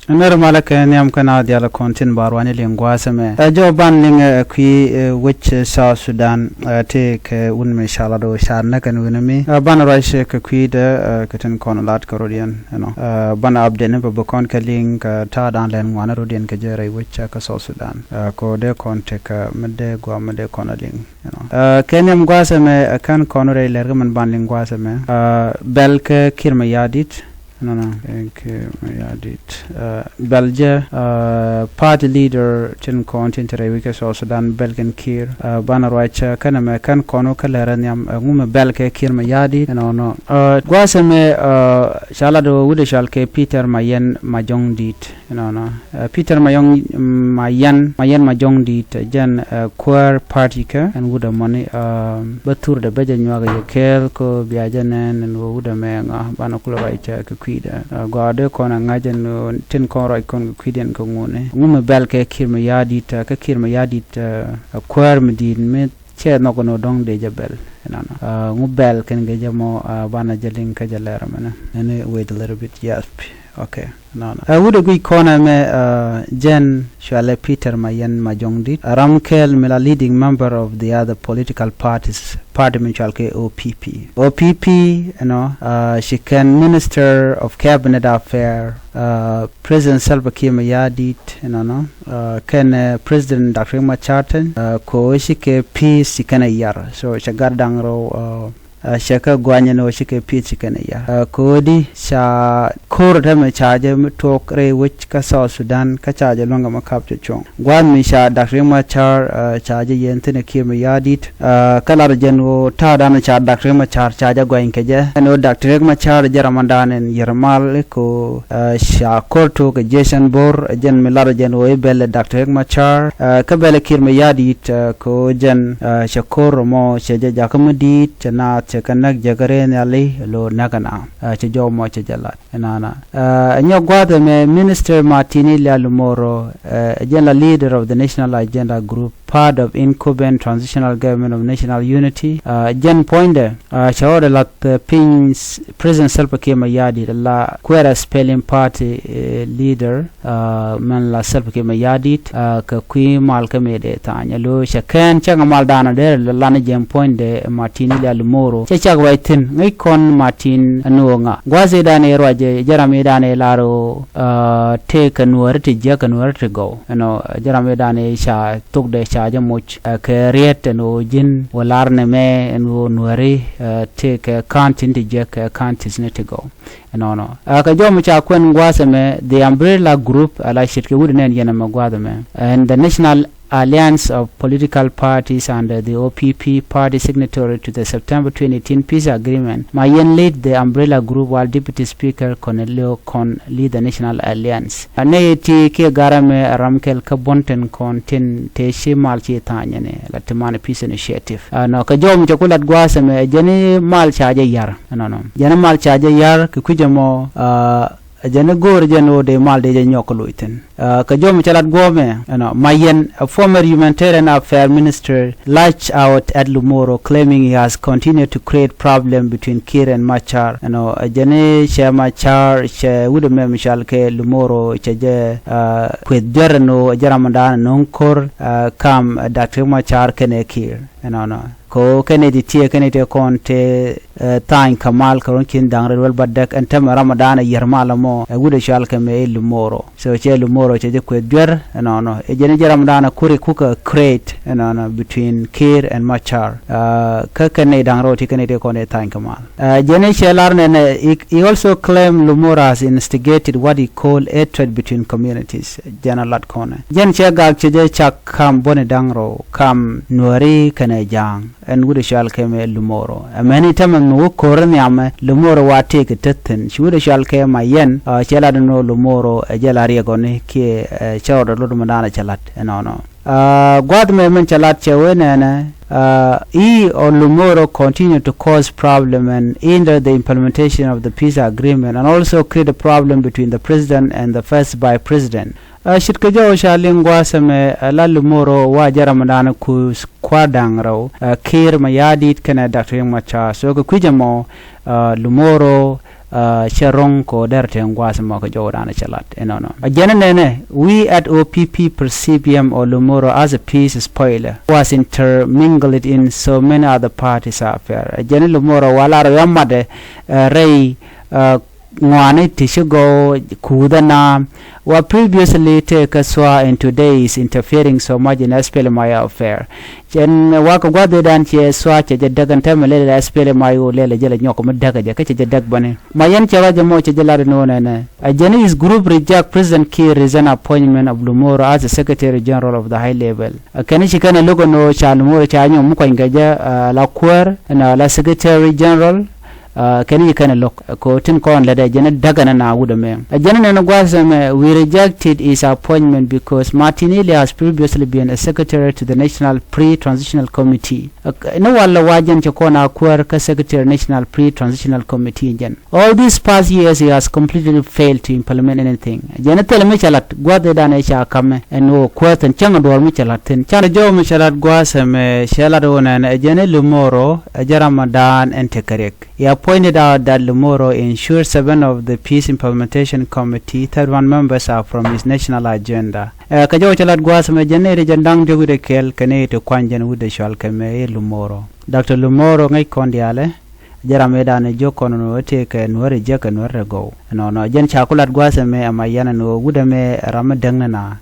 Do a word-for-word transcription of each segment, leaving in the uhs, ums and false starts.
Nɛnɛ ri malä kɛ nhiam kä naath diaal kɔn tin ba ruac ni liŋ gua̱a̱th ɛmɛ. Ɛ jɔw ban liŋ ɛ kui̱ ɛ wec ɛ South Sudan ɛ tëëkɛ wut mi ca lat ɣöö ca näk kɛn wi̱ni mi. Ɛ banɛ ruac kɛ kui̱dɛ ɛ kɛ tin kɔn lat kɛ rɔ̱diɛn ɛnɔ. Ɛ banɛ update ni bɛ bi kɔn kɛ liŋ kɛ ta̱a̱dan lɛn ŋuan rɔ̱diɛn kɛ jɛ rɛy wec kä South Sudan. Ɛ kɛ ɣöö dee kɔn tekɛ mi dee gua̱a̱th mi dee kɔn a liŋ. Ɛnɔ. Ɛ kɛ nhiam gua̱a̱th ɛmɛ ɛ kɛn kɔn rɛy lɛr kä min ban liŋ gua̱a̱th ɛmɛ. Ɛ bɛl kɛ Kiir Mayardit. Nɔnɔ, ɛ Kiir Mayardit. Ɛ bɛl jɛ ɛ party leader tin kɔn tin te rɛy wec kä South Sudan bɛl kɛn Kiir. Ɛ banɛ ruac ɛ kɛn ɛmɛ kɛn kɔn wä kä lɛr ɛ nhiam ɛ ŋu mi bɛl kɛ Kiir Mayardit. Ɛnɔnɔ. Ɛ gua̱a̱th ɛmɛ ɛ ca lat ɣöö wut ɛ cɔal kɛ Peter Mayɛn Majɔŋdit. Ɛnɔnɔ. Ɛ Peter Mayɔŋ Mayɛn Mayɛn Majɔŋdit ɛ jɛn ɛ kuäär party kä ɛn wut ɛmɔni ɛ bä thurdɛ bä jɛ nyuak ɛ yɛ kɛɛl kä bia jɛ nɛn ɛn ɣöö wut ɛmɛ ŋa banɛ kulɛ ruac cɛ kɛ kui̱dɛ. Ɛ gɔaa dee kɔn ɛ ŋa̱c ɛn ɣöö tin kɔn ruac kɔn kɛ kui̱dɛ ɛn kɛ ŋuni. Ŋu mi bɛl kɛ Kiir Mayardit ɛ kä Kiir Mayardit ɛ kuäär mi di̱i̱t mi cɛ nhɔk ɛn ɣöö dɔ̱ŋ dee jɛ bɛl. Ɛnɔnɔ. Ɛ ŋu bɛl kɛn kɛ jɛ mɔ ɛ banɛ jɛ liŋ kä jɛ lɛr ɛmɛnɛ. Ɛn wait a little bit, yes. Okay. Nɔnɔ. Ɛ wut ɛ guic kɔn ɛmɛ ɛ jɛn cɔalɛ Peter Mayɛn Majɔŋdit. Ɛ ram kɛl mi la leading member of the other political parties, party mi cɔal kɛ O P P. O P P, you know, ɛ ci kɛn Minister of Cabinet Affair, ɛ President Salva Kiir Mayardit, you know, nɔ, ɛ kɛn ɛ President Doctor Riek Machar Teny, ɛ kɛ ɣöö ci kɛ peace ci kɛn ɛ yar. So cɛ gat da̱ŋ rɛw ɛ Ɛ cɛ kɛ guany ɛn ɣöö ci kɛ peace ci kɛn ɛ yar. Ɛ kɛ ɣöö di ca ko̱r täämɛ ca jɛ mi tuɔɔk rɛy wec kä South Sudan kä ca jɛ luäŋ kɛ mi kap cɛ cuɔ̱ŋ. Gua̱a̱th mi ca Doctor Riek Machar ɛ ca jɛ yɛn thi̱n ɛ Kiir Mayardit. Ɛ kä lat jɛn ɣöö ta̱a̱dan ca Doctor Riek Machar ca jɛ guany kɛ jɛ. Ɛn ɣöö Doctor Riek Machar jɛ ram ëëdan ɛn yiër mal kɛ ɣöö ɛ ca ko̱r tuɔɔk kɛ jiɛc ɛn bo̱r ɛ jɛn mi lat jɛn ɣöö i̱ bɛl ɛ Doctor Riek Machar ɛ kä bɛl ɛ Kiir Mayardit ɛ kɛ ɣöö jɛn ɛ cɛ ko̱r ɛmɔ cɛ jɛ jakä mi di̱i̱t. Cɛ naath cɛ kɛ näk jɛ kɛ rɛy nhiali lo̱o̱ näk ɛna. Ɛ cɛ jɔw mɔ cɛ jɛ lat ɛnana. Ɛ nyɔk gua̱a̱th ɛmɛ Minister Martin Ilia Lumoro ɛ jɛn la leader of the National Agenda Group, part of incumbent transitional government of national unity. Ɛ jɛn puɔ̱nydɛ ɛ cɛ ɣɔt ɛ lath piny President Salva Kiir Mayardit la kuɛɛr ɛ SPLM party ɛ leader. Ɛ mɛn la Salva Kiir Mayardit ɛ kɛ kui̱ mal kä mëë dee tha̱a̱ny ɛ lo̱o̱ cɛ kɛn cäŋ ɛ mal da̱a̱n ɛ dee rɛ lan ɛ jɛn puɔ̱nydɛ Martin Ilia Lumoro cɛ cak ruac thi̱n ŋäc kɔn Martin ɛ nuɔɔŋa gua̱a̱th ëëdan ëë ruac ɛ jɛ ram ëëdan ëë lar ɣöö ɛ tëëkɛ nuääri ti jiäk kɛ nuääri ti gɔw. Ɛnɔ ɛ jɛ ram ëëdan ëë ca thokdɛ ca jɛ moc ɛ kɛ riet ɛn ɣöö ji̱n wä lar nɛmɛ ɛn ɣöö nuääri ɛ tëëkɛ ka̱n tin ti jiäk kɛ ka̱n ti thi̱n ti gɔw. Ɛnɔnɔ. Ɛ kɛ jɔw mi ca kuɛn gua̱a̱th ɛmɛ, the umbrella group ɛ la ce̱tkɛ wut nɛn yɛn ɛmɛ gua̱a̱th ɛmɛ. And the National Alliance of Political Parties under the O P P party signatory to the September twenty eighteen peace agreement. Mayɛn lead the umbrella group while Deputy Speaker Cornelio Kɔn lead the National Alliance. Ɛ nɛy ti kiɛ gar ɛmɛ ɛ ram kɛl kä buɔ̱n tin kɔn tin tëë ci mal ci tha̱a̱ny ɛnɛ la ti man peace initiative. Ɛnɔ kɛ jɔw mi ca ku lat gua̱a̱th ɛmɛ ɛ jɛn i̱ mal ca jɛ yar. Ɛnɔnɔ. Jɛn i̱ mal ca jɛ yar kɛ kui̱c ɛmɔ ɛ jɛn i̱ go̱o̱r jɛn ɣöö dee mal dee jɛ nyɔk kɛ loc thi̱n. Ɛ kɛ jɔw mi ca lat guɔ̱ɔ̱mɛ ɛnɔ Mayɛn, a former humanitarian affair minister, lash out at Lumoro claiming he has continued to create problem between Kiir and Machar. Ɛnɔ ɛ jɛn i̱ cɛ Machar cɛ wut ɛmɛ mi cɔal kɛ Lumoro cɛ jɛ ɛ kueth duer ɛn ɣöö ɛ jɛ ramdan ɛ no̱o̱ŋ ko̱r ɛ kam ɛ Doctor Riek Machar kɛnɛ Kiir. Ɛnɔnɔ. Kɛ ɣöö kɛn nɛy ti tiee kɛn nɛy ti kɔn tëë ɛ tha̱a̱ny kɛ mal kɛ ruɔ̱n cin da̱ŋ rɛl wɛl bädäk ɛn täämɛ ramdan ɛ yiër mal ɛmɔ ɛ wut ɛ cɔal kɛ mɛ i̱ Lumoro. So cɛ Lumoro cɛ jɛ kueth duer ɛnɔnɔ. Ɛ jɛn i̱ jɛ ramdan ɛ kuri kukɛ create ɛnɔnɔ between Kiir and Machar. Ɛ kä kɛn nɛy da̱ŋ rɛw ti kɛn nɛy ti kɔn tëë tha̱a̱ny kɛ mal. Ɛ jɛn i̱ cɛ lar nɛnɛ, he, he also claimed Lumoro has instigated what he called hatred between communities. Jɛn a lat kɔnɛ. Jɛn cɛ gak cɛ jɛ cak kam buɔ̱ni da̱ŋ rɛw, kam nuääri kɛnɛ ja̱a̱ŋ. Ɛn wut ɛ cɔal kɛ mɛ Lumoro. Ɛ mɛni täämɛ mi wä ko̱r nhiamɛ Lumoro wa tëëkɛ tet thi̱n. Ci wut ɛ cɔal kɛ Mayɛn ɛ cɛ lat ɛn ɣöö Lumoro ɛ jɛ la riɛkɔni kiɛ ɛ cɛ rɔɔdɛ lot mi da̱a̱n ɛ cɛ lat ɛnɔnɔ. Ɛ gua̱a̱th mɛ mɛn cɛ lat cɛ wee nɛnɛ, ɛ he or Lumoro continue to cause problem and hinder the implementation of the peace agreement and also create a problem between the president and the first vice president. Ɛ ce̱tkɛ jɔw ca liŋ gua̱a̱th ɛmɛ ɛ la Lumoro wa jɛ ramdan kuuth kua̱r da̱ŋ rɛw ɛ Kiir Mayardit kɛnɛ Doctor Riek Machar. So kɛ kui̱c ɛmɔ ɛ Lumoro Cɛ ro̱ŋ kɛ ɣöö derɛ te gua̱a̱th ɛmɔ kɛ jɔwdan cɛ lat inɔnɔ. A jɛn nɛnɛ, we at O P P perceive him or Lumoro as a peace spoiler who has intermingled in so many other parties' affair. A jɛn Lumoro wa lar ɣä matdɛ rɛy ŋɔaani ti ci gɔw kuuth ɛna wa previously take a SSOA, and today is interfering so much in SPLM-IO affair. Cɛn wakɛ gua̱dhidan cɛ SSOA cɛ jɛ däk ɛn tɛmɛ lɛl SPLM-IO lɛl jɛ lɛ nyɔk mi däk jɛ kä cɛ jɛ däk bäni. Ma yɛn cɛ ruac ɛmɔ cɛ jɛ lat ɛn ɣöö nɛnɛ, a jɛn his group reject President Kiir recent appointment of Lumoro as a Secretary General of the High Level. Kɛn ci kɛn ɛ lo̱k ɛn ɣöö ca Lumoro ca nyɔk mi kuany kɛ jɛ la kuäär ɛn la Secretary General. Kɛn ci kɛn ɛ lo̱k kɛ ɣöö tin kɔn lätdɛ jɛn ɛ däk ɛn ɛn a wut ɛmɛ. A jɛn ɛ nɛn gua̱a̱th ɛmɛ, we rejected his appointment because Martin Elia has previously been a secretary to the National Pre-Transitional Committee. Ni walɛ wa jɛn cɛ kɔn a kuäär kä Secretary National Pre-Transitional Committee jɛn. All these past years he has completely failed to implement anything. Jɛn thilɛ mi cɛ lat gua̱dhidan ɛ ca ka̱mɛ ɛn ɣöö kuäär thi̱n cäŋ duɔ̱ɔ̱r mi cɛ lat thi̱n. Canɛ jɔw mi cɛ lat gua̱a̱th ɛmɛ cɛ lat ɣöö nɛnɛ ɛ jɛn Lumoro ɛ jɛ Ramadan ɛn tekɛ riɛk. He appointed out that Lumoro ensure seven of the Peace Implementation Committee, thirty-one members are from his national agenda. Ɛ kɛ jɔw cɛ lat gua̱a̱th ɛmɛ jɛn nɛy ti jɛn da̱ŋ diɔ̱k wi̱cdɛ kɛl kɛ nɛy ti kuany jɛn wi̱cdɛ cual kɛ mɛ i̱ Lumoro. Doctor Lumoro ŋäc kɔn diaalɛ jɛ ram ëëdan ɛ jiök kɔn ɛn ɣöö tëë kɛ Nuäär ɛ jiäk kɛ Nuäär ɛ gɔw. Ɛnɔnɔ jɛn ca ku lat gua̱a̱th ɛmɛ ɛ Mayan ɛn ɣöö wut ɛmɛ ɛ ram mi däŋ ni na.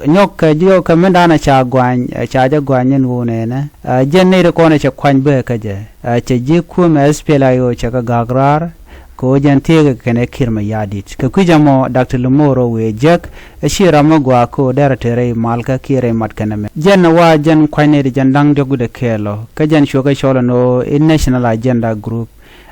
Nyɔk kɛ jiök kɛ mindan ɛ ca guany ɛ ca jɛ guany ɛn ɣöö nɛnɛ, ɛ jɛn nɛy ti kɔn ɛ cɛ kuany bä kä jɛ, ɛ cɛ ji̱ kuämɛ SPLA-IO cɛ kɛ ga̱a̱k raar. Kɛ ɣöö jɛn thiekɛ kɛnɛ Kiir Mayardit kɛ kui̱c ɛmɔ Doctor Lumoro wëë jiäk ɛ ci ram mi gɔaa kɛ ɣöö derɛ te rɛy malkä kiɛ rɛy mat kɛnɛ mɛ. Jɛn ɛ wa jɛn kuany nɛy ti jɛn da̱ŋ diɔ̱k wi̱cdɛ kɛɛl ɔ kä jɛn cuɛ kɛ cɔl ɛn ɣöö i̱ National Agenda Group.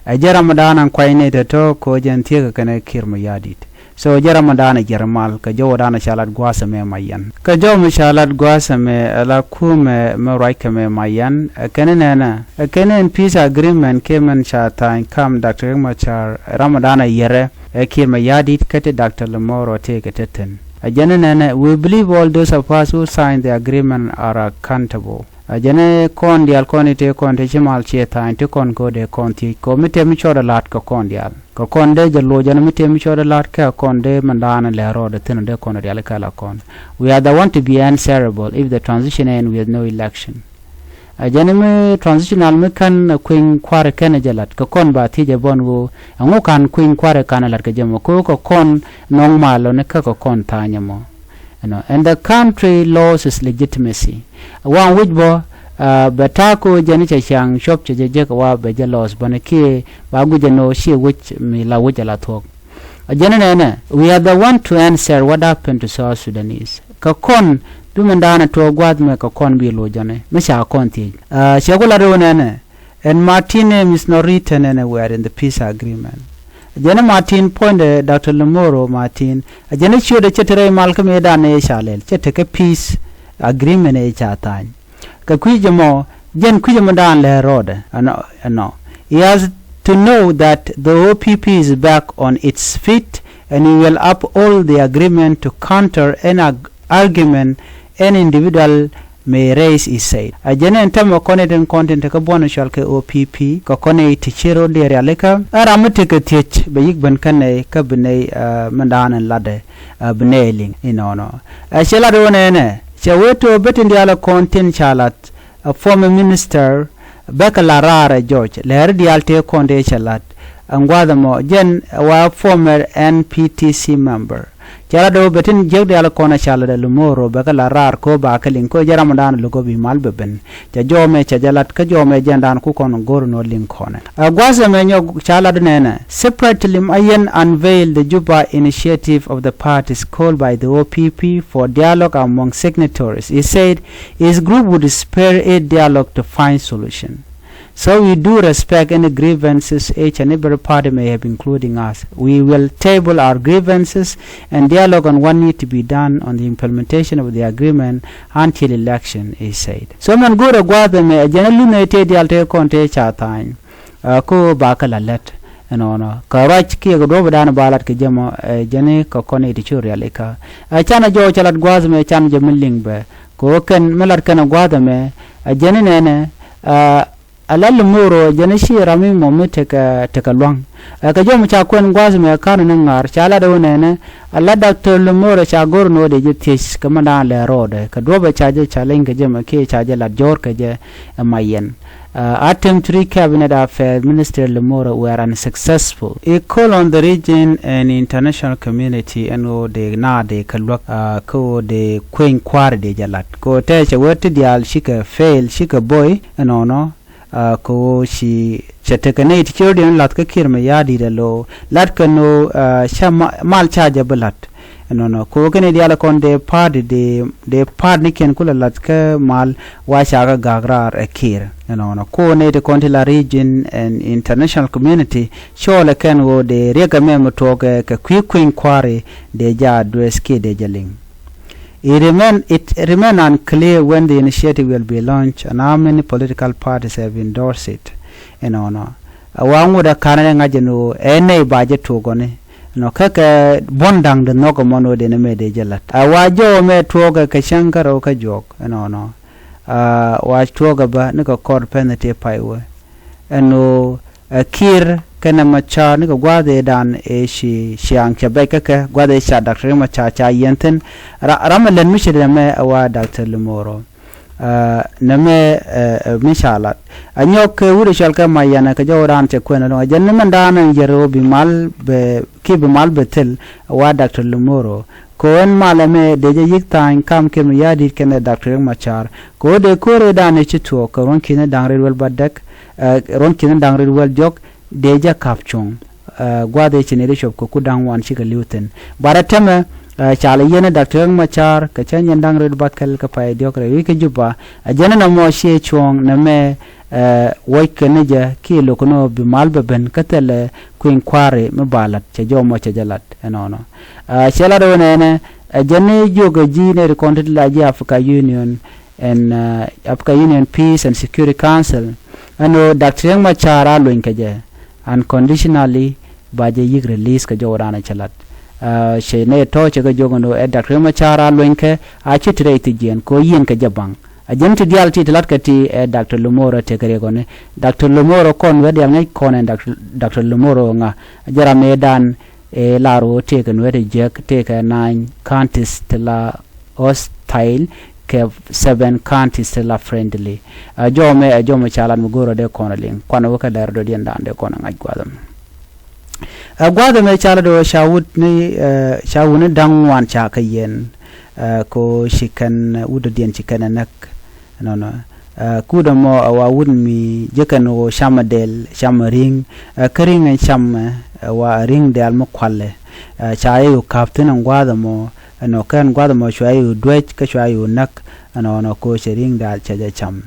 Ɛ jɛn ram mi da̱a̱n ɛn kuany nɛy tɔ̱tɔ̱ kɛ ɣöö jɛn thiekɛ kɛnɛ Kiir Mayardit. So jɛ ram mi da̱a̱n ɛ jiɛr mal kɛ jɔw da̱a̱n ɛ ca lat gua̱a̱th ɛmɛ Mayan. Kɛ jɔw mi ca lat gua̱a̱th ɛmɛ ɛ la kumɛ mi ruac kɛ mɛ Mayan ɛ kɛn nɛnɛ ɛ kɛn ɛn peace agreement kɛ mɛn ca tha̱a̱ny kam Doctor Riek Machar ɛ ram mi da̱a̱n ɛ yɛrɛ ɛ Kiir Mayardit kä ti Doctor Lumoro tëëkɛ te thi̱n. Ɛ jɛn nɛnɛ, we believe all those of us who sign the agreement are accountable. A jɛn ɛ kɔn diaal kɔn i̱ tëë kɔn tëë ci mal ciɛ tha̱a̱ny ti kɔn ko̱dɛ kɔn thiec kɔ mi tëë mi cɔɔdɛ la̱t kɛ kɔn diaal kɛ kɔn dee jɛ loc ɛn mi tëë mi cɔɔdɛ la̱t kɛ kɔn dee mindan lɛ rɔɔdɛ thi̱n dee kɔn diaal kɛ la kɔn. We are the one to be answerable if the transition end with no election. A jɛn mi transitional mi kän kui̱ny kua̱r kɛn jɛ la̱t kɛ kɔn ba thiec ɛ bɔn ɣöö ɛŋu ka̱n kui̱ny kua̱r ka̱n la̱t kɛ jɛ mɔ ko̱ kɛ kɔn nɔŋ mal lɔni kä kɛ kɔn tha̱a̱ny ɛmɔ. Ɛnɔ, and the country lost its legitimacy. Waŋ wi̱c bä bɛ ta̱a̱ ko̱ jɛn cɛ ca̱ŋ cuɔp cɛ jɛ jek wa bɛ jɛ lost bäni kiɛ ba guic ɛn ɣöö ciɛ wi̱c mi la wi̱c ala thuɔ̱k. A jɛn nɛnɛ, we are the one to answer what happened to South Sudanese. Kɛ kɔn bi mindan tuɔɔk gua̱a̱th mɛ kɛ kɔn bi loc jɔni mi ca kɔn thiec. Cɛ ku lat ɣöö nɛnɛ, and Martin name is not written anywhere in the peace agreement. Jɛn Martin puɔ̱nydɛ Doctor Lumoro Martin a jɛn ciötdɛ cɛ te rɛy mal kä mëëdan ëë ca lɛl cɛ tekɛ peace agreement ëë ca tha̱a̱ny. Kɛ kui̱c ɛmɔ jɛn kui̱c ɛmɔ da̱a̱n lɛ rɔɔdɛ ɛnɔ. He has to know that the O P P is back on its feet and we will uphold the agreement to counter any argument any individual may raise, he said. A jɛn ɛn tämɛ kɔn itin kɔn tin te kä buɔ̱n cɔal kɛ O P P kɛ kɔn i̱ ti ci ro̱d diɛ rialikä ɛ ram mi tekɛ thiec bɛ yik ben kä nɛy kä bi nɛy mindan in latdɛ bi nɛy liŋ inɔnɔ. Ɛ cɛ lat ɣöö nɛnɛ cɛ wee to̱o̱ bä tin diaal ɛ kɔn tin ca lat a former minister bäkɛ la raar ɛ George lɛɛri diaal tëë kɔn tëë cɛ la̱t. Ɛn gua̱a̱th ɛmɔ jɛn ɛ wa former N P T C member. Cɛ la do̱o̱ bɛ tin jiäk diaal kɔn ɛ ca la̱t ɛ Lumoro bäkɛ la raar ko̱ ba kɛ liŋ ko̱ jɛ ramdan lo̱k bi mal bɛ ben. Cɛ jɔɔmɛ cɛ jɛ la̱t kä jɔɔmɛ jɛndan ku kɔn go̱r nɔ liŋ kɔnɛ. Ɛ gua̱a̱th ɛmɛ nyɔk ca la̱t nɛnɛ. Separately, Mayen unveiled the Juba initiative of the parties called by the O P P for dialogue among signatories. He said his group would spearhead dialogue to find solution. So we do respect any grievances each and every party may have, including us. We will table our grievances and dialogue on what need to be done on the implementation of the agreement until election, he said. So mɛn go̱o̱rɛ gua̱a̱th ɛmɛ ɛ jɛn ɛ lunɛ tëë diaal tëë kɔn tëë ca tha̱a̱ny. Ɛ ko ba kä la lät ɛnɔnɔ kɛ ruac kiɛ kɛ duɔ̱ɔ̱p dan ba lat kɛ jɛ mɔ ɛ jɛn ɛ kɛ kɔn ɛ ti cu rialikä. Ɛ canɛ jɔw cɛ lat gua̱a̱th ɛmɛ canɛ jɛ mi liŋ bɛ kɛ ɣöö kɛn mi lat kɛn ɛ gua̱a̱th ɛmɛ ɛ jɛn ɛ nɛnɛ. Ɛ a la Lamoro jɛn ci ram mi mɔ mi tekɛ, tekɛ lua̱ŋ. Ɛ, kɛ jɔm ca kuɛn gua̱th mɛ ka̱n ni ŋa̱r ca lat ɛ wä nɛnɛ, a la Doctor Lamoro ca go̱r ni wä dee jɛ thiec kɛ mɛ da̱a̱n lɛ rɔɔdɛ kɛ duɔ̱pɛ ca jɛ ca leny kɛ jɛ mɛ kiɛ ca jɛ lat jɔ̱ɔ̱r kɛ jɛ ɛ ma yɛn. Uh, a tem three cabinet affairs minister Lamoro were unsuccessful. He called on the region and international community ɛn ɣöö dee naat dee kɛ luäk, uh, kä ɣöö dee kueny kua̱r dee jɛ lat. Kɛ ɣöö tɛɛ cɛ wä ti diaal cikɛ fail, cikɛ boy ɛnɔnɔ, uh, kɛ ɣöö ci cɛ tekɛ nɛy ti ci rɔ diɛn la̱th kä Kiir mɛ ya̱a̱ di̱t ɛ lo̱o̱. La̱t kɛ no̱o̱, uh, ca ma-, mal ca jɛ bi la̱t. Ɛnɔnɔ kɛ ɣöö kɛn i̱ diaal kɔn dee pa̱a̱t dee, dee pa̱a̱t ni kiɛn kulɛ la̱th kä mal wa ca kä ga̱a̱k raar ɛ Kiir. Ɛnɔnɔ kɛ ɣöö nɛy ti kɔn ti la region and international community cɔɔlɛ kɛn ɣöö dee riɛk ɛmɛ mi tuɔɔkɛ kɛ kui̱ kueny kua̱ri dee jɛ address kiɛ dee jɛ liŋ. It remain, it remain unclear when the initiative will be launched and how many political parties have endorsed it. Ɛnɔnɔ a wa ŋut a ka̱n rɛ ŋa̱c ɛn ɣöö ɛ nɛy ba jɛ tuɔɔkɔni. Nɔ kä kɛ buɔ̱n da̱ŋ di nhɔk ɛmɔ ni wä dee ni mɛ dee jɛ la̱t. A wa jɔwä mɛ tuɔɔkɛ kɛ cäŋ kä rɛw kä juɔk ɛnɔnɔ. A wa tuɔɔkɛ bä ni kɛ kɔr pɛn ti pay wä. Ɛn ɣöö ɛ Kiir kɛnɛ Macar ni kɛ gua̱a̱th ëëdan ëë ci ciaŋ cɛ bɛc kä kɛ gua̱a̱th ëë ca Doctor Riek Macar ca yiɛn thi̱n. Ra-, ram ɛ lät mi ci dee mɛ ɛ wa Doctor Lamoro. Ɛ, nɛmɛ, ɛ, ɛ, mi ca lat. A nyɔk kɛ wut ɛ cɔal kɛ Mac Yɛn ɛ kɛ jɔw raan cɛ kuɛn ɛlɔ̱ŋ. Ɛ jɛn ni mɛn daanɔ yɛr ɣöö bi mal bɛ, ki bi mal bɛ thil, ɛ wa Doctor Lamoro. Kɛ ɣöö ɛn mal ɛmɛ dee jɛ yi̱k tha̱a̱ny kam Kiir mi ya̱a̱ di̱t kɛnɛ Doctor Riek Macar. Kɛ ɣöö dee ko̱r ëëdan ëë ci tuɔɔk kɛ ruɔ̱n ki̱n da̱ŋ rit wäl bädäk, ɛ, ruɔ̱n ki̱n da̱ŋ rit wäl diɔ̱k, dee jɛ ka̱p cuɔ̱ŋ. Ɛ, gua̱a̱th ëë ci nɛy ti cop kɛ ku da̱ŋ wan cikɛ li̱w thi̱n. Bat ɛ tɛmɛ, ɛ, ca lɛ yiɛn ɛ Doctor Riek Macar kɛ cä nyin da̱ŋ rit bäkɛl kɛ pay diɔ̱k rɛy wi̱c kä Juba. Ɛ jɛn ɛn ɛmɔ ciɛ cuɔ̱ɔ̱ŋ nɛmɛ, ɛ, wäc kɛn ni jɛ kiɛ lo̱k ni ɣöö bi mal bɛ ben kä thilɛ kui̱ny kua̱ri mi ba la̱t cɛ jɔw mɔ cɛ jɛ la̱t ɛnɔnɔ. Ɛ, cɛ la̱t ɣöö nɛnɛ, ɛ jɛn ni jiök ɛ ji̱ nɛy ti kɔn ti la ji̱ Africa Union, ɛn, ɛ, Africa Union Peace and Security Council, ɛn ɣöö Doctor Riek Macar a luny kɛ jɛ unconditionally, ba jɛ yi̱k release kɛ jɔw raan cɛ la̱t. Ɛ, cɛ nɛy tɔ̱ cɛ kɛ jiök ɛn ɣöö ɛ Doctor Riek Macar a luny kɛ a ci ti rɛy thi jiɛn kɛ ɣöö yiɛn kɛ jɛ baŋ. A jɛn ti diaal ti ti la̱t kɛ ti ɛ Doctor Lamoro tekɛ riɛk ɣɔni. Doctor Lamoro kɔn wee diaal ŋäc kɔn ɛn Doctor, Doctor Lamoro ŋa. A jɛ ram ëëdan ëë lar ɣöö tëëkɛ nueet ɛ jiäk tëëkɛ nine counties ti la hostile kɛ seven counties ti la friendly. Ɛ jɔw mɛ, ɛ jɔw mɛ ca lat mi go̱o̱rä dee kɔn a liŋ. Kuanɛ wä kɛ lɛr dɔ̱diɛn da̱a̱n dee kɔn a ŋa̱c gua̱a̱th ɛmɛ. Ɛ gua̱a̱th ɛmɛ ca lat ɣöö ca wut ni, ɛ, ca wut ni da̱ŋ ŋuan ca kɛ yiɛn. Ɛ, ko ci kɛn wut dɔ̱diɛn ci kɛn ɛ näk. Nɔnɔ. Ɛ, kut ɛmɔ ɛ wa wut mi jekɛn ɣöö cam ɛ dɛl, cam ɛ ri̱ŋ. Ɛ, kä ri̱ŋ ɛn cam ɛ, ɛ wa ɛ ri̱ŋ dɛl mi kualɛ. Ɛ, ca yɛ ɣöö ka̱p thi̱n ɛn gua̱a̱th ɛmɔ, ɛnɔ kɛn gua̱a̱th ɛmɔ cua yɛ ɣöö duäc, kä cua yɛ ɣöö näk, ɛnɔnɔ ko cɛ ri̱ŋ dɛl cɛ jɛ cam.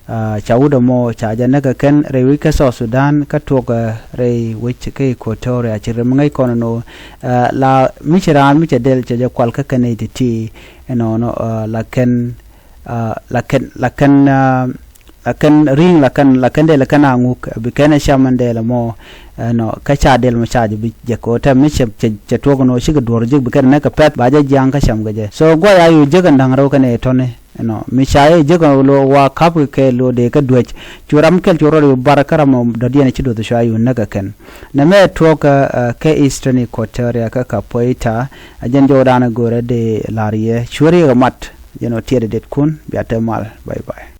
Ɛ, ca wut ɛmɔ ca jɛ näk ɛ kɛn rɛy wec kä South Sudan, kä tuɔk, ɛ, rɛy wec kä Equatoria, ci rɛm ŋäc kɔn ɛnɔ, ɛ, la mi ci raan mi cɛ dɛl cɛ jɛ kual kä kɛn nɛy ti̱ti̱, ɛnɔnɔ, ɛ, la kɛn, ɛ, la kɛn, la kɛn, ɛ, la kɛn ri̱ŋ, la kɛn, la kɛn dɛl, la kɛn a ŋuk, ɛ, bi kɛn ɛ cam ɛn dɛl ɛmɔ, ɛnɔ, kä ca dɛl mɔ ca jɛ bi jɛ kɛ ɣöö tɛm mi cɛ, cɛ, cɛ tuɔk ɛnɔ cikɛ duɔr jek bi kɛn ɛ näk kɛ pɛ̈th, ba jɛ jiaŋ kä cam kɛ jɛ. So gua̱c a ɣöö jek ɛn da̱ŋ rɛw kɛn ɛ tɔ̱ni. Ɛnɔ, mi ca yɛ jek ɛn lo wa ka̱p kɛ lo dee kä duäc. Cu ram kɛl cu rɔɔd yu bar kä ram dɔ̱diɛn ci duɔth cua yu näk ɛ kɛn. Nɛmɛ tuɔɔk, ɛ, ɛ, kɛ Eastern Equatoria kä Kapoeta. A jɛn jɔwdan go̱rɛ dee la̱r yɛ. Cu riɛk ɛ mat. Jɛn ɔ tiɛt ɛ det kun. Bia te mal. Bye bye.